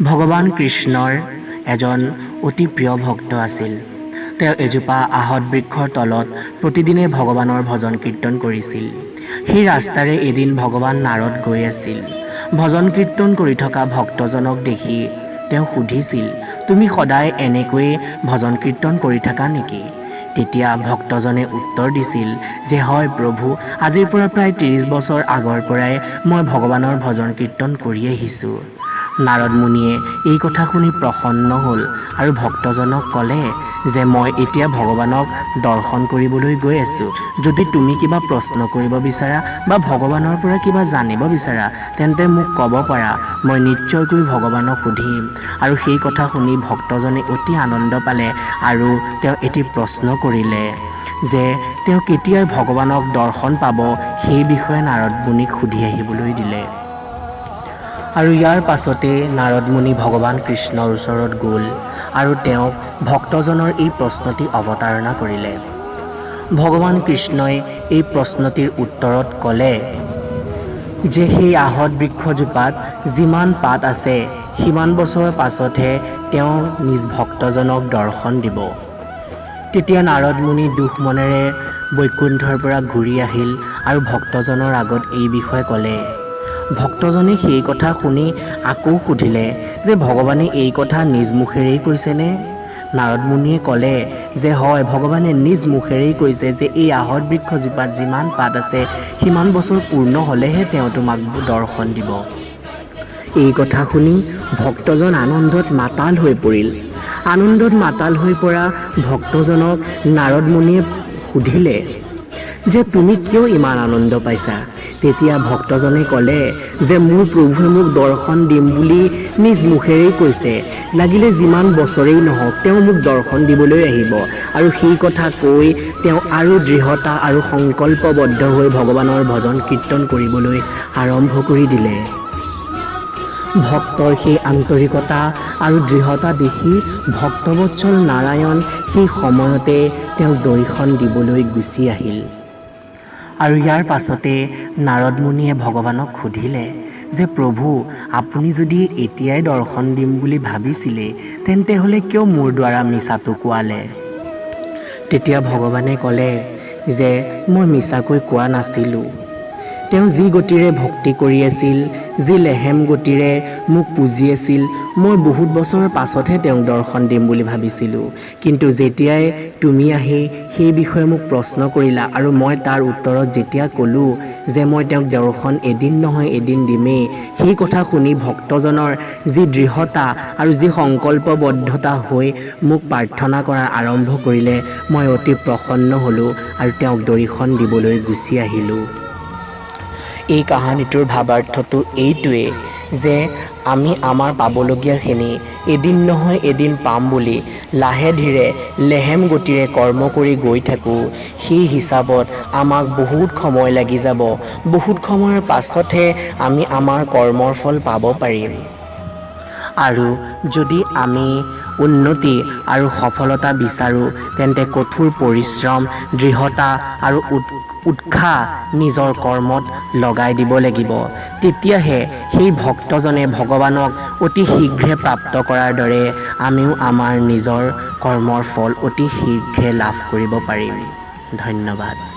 ভগৱান কৃষ্ণৰ এজন অতি প্ৰিয় ভক্ত আছিল। তেওঁ এজোপা আহঁত বৃক্ষৰ তলত প্ৰতিদিনে ভগৱানৰ ভজন কীৰ্তন কৰিছিল। সেই ৰাস্তাৰে এদিন ভগৱান নাৰদ গৈ আছিল। ভজন কীৰ্তন কৰি থকা ভক্তজনক দেখি তেওঁ সুধিছিল, তুমি সদায় এনেকৈয়ে ভজন কীৰ্তন কৰি থাকা নেকি? তেতিয়া ভক্তজনে উত্তৰ দিছিল যে হয় প্ৰভু, আজিৰ পৰা প্ৰায় 30 বছৰ আগৰ পৰাই মই ভগৱানৰ ভজন কীৰ্তন কৰি আহিছোঁ। নাৰদ মুনিয়ে এই কথা শুনি প্ৰসন্ন হ'ল আৰু ভক্তজনক ক'লে যে মই এতিয়া ভগৱানক দৰ্শন কৰিবলৈ গৈ আছোঁ। যদি তুমি কিবা প্ৰশ্ন কৰিব বিচাৰা বা ভগৱানৰ পৰা কিবা জানিব বিচাৰা, তেন্তে মোক ক'ব পাৰা, মই নিশ্চয়কৈ ভগৱানক সুধিম। আৰু সেই কথা শুনি ভক্তজনে অতি আনন্দ পালে আৰু তেওঁ এটি প্ৰশ্ন কৰিলে যে তেওঁ কেতিয়া ভগৱানক দৰ্শন পাব, সেই বিষয়ে নাৰদ মুনিক সুধি আহিবলৈ দিলে। আৰু ইয়াৰ পাছতে নাৰদ মুনি ভগৱান কৃষ্ণৰ ওচৰত গ'ল আৰু তেওঁক ভক্তজনৰ এই প্ৰশ্নটি অৱতাৰণা কৰিলে। ভগৱান কৃষ্ণই এই প্ৰশ্নটিৰ উত্তৰত ক'লে যে সেই আহঁত বৃক্ষজোপাত যিমান পাত আছে, সিমান বছৰৰ পাছতহে তেওঁ নিজ ভক্তজনক দৰ্শন দিব। তেতিয়া নাৰদ মুনি দুখ মনেৰে বৈকুণ্ঠৰ পৰা ঘূৰি আহিল আৰু ভক্তজনৰ আগত এই বিষয়ে ক'লে। ভক্তজনে সেই কথা শুনি আকৌ সুধিলে যে ভগৱানে এই কথা নিজ মুখেৰেই কৈছেনে? নাৰদ মুনিয়ে ক'লে যে হয়, ভগৱানে নিজ মুখেৰেই কৈছে যে এই আহঁত বৃক্ষজোপাত যিমান পাত আছে, সিমান বছৰ পূৰ্ণ হ'লেহে তেওঁ তোমাক দৰ্শন দিব। এই কথা শুনি ভক্তজন আনন্দত মাতাল হৈ পৰিল। আনন্দত মাতাল হৈ পৰা ভক্তজনক নাৰদ মুনিয়ে সুধিলে যে তুমি কিয় ইমান আনন্দ পাইছা? তেতিয়া ভক্তজনে ক'লে যে মোৰ প্ৰভুৱে মোক দৰ্শন দিম বুলি নিজ মুখেৰেই কৈছে। লাগিলে যিমান বছৰেই নহওক, তেওঁ মোক দৰ্শন দিবলৈ আহিব। আৰু সেই কথা কৈ তেওঁ আৰু দৃঢ়তা আৰু সংকল্পবদ্ধ হৈ ভগৱানৰ ভজন কীৰ্তন কৰিবলৈ আৰম্ভ কৰি দিলে। ভক্তৰ সেই আন্তৰিকতা আৰু দৃঢ়তা দেখি ভক্তবৎসল নাৰায়ণ সেই সময়তে তেওঁক দৰ্শন দিবলৈ গুচি আহিল। আৰু ইয়াৰ পাছতে নাৰদ মুনিয়ে ভগৱানক সুধিলে যে প্ৰভু, আপুনি যদি এতিয়াই দৰ্শন দিম বুলি ভাবিছিলে, তেন্তে হ'লে কিয় মোৰ দ্বাৰা মিছাটো কোৱালে? তেতিয়া ভগৱানে ক'লে যে মই মিছাকৈ কোৱা নাছিলোঁ। তেওঁ যি গতিৰে ভক্তি কৰি আছিল, যি লেহেম গতিৰে মোক পুজি আছিল, মই বহুত বছৰৰ পাছতহে তেওঁক দৰ্শন দিম বুলি ভাবিছিলোঁ। কিন্তু যেতিয়াই তুমি আহি সেই বিষয়ে মোক প্ৰশ্ন কৰিলা আৰু মই তাৰ উত্তৰত যেতিয়া ক'লোঁ যে মই তেওঁক দৰ্শন এদিন নহয় এদিন দিমেই, সেই কথা শুনি ভক্তজনৰ যি দৃঢ়তা আৰু যি সংকল্পবদ্ধতা হৈ মোক প্ৰাৰ্থনা কৰাৰ আৰম্ভ কৰিলে, মই অতি প্ৰসন্ন হ'লোঁ আৰু তেওঁক দৰ্শন দিবলৈ গুচি আহিলোঁ। এই কাহিনীটোৰ ভাৱাৰ্থটো এইটোৱে যে আমি আমাৰ পাবলগীয়াখিনি এদিন নহয় এদিন পাম বুলি লাহে ধীৰে লেহেম গতিৰে কৰ্ম কৰি গৈ থাকোঁ, সেই হিচাপত আমাক বহুত সময় লাগি যাব। বহুত সময়ৰ পাছতহে আমি আমাৰ কৰ্মৰ ফল পাব পাৰিম। আৰু যদি আমি উন্নতি আৰু সফলতা বিচাৰোঁ, তেন্তে কঠোৰ পৰিশ্ৰম, দৃঢ়তা আৰু উৎসাহ নিজৰ কৰ্মত লগাই দিব লাগিব। তেতিয়াহে সেই ভক্তজনে ভগৱানক অতি শীঘ্ৰে প্ৰাপ্ত কৰাৰ দৰে আমিও আমাৰ নিজৰ কৰ্মৰ ফল অতি শীঘ্ৰে লাভ কৰিব পাৰিম। ধন্যবাদ।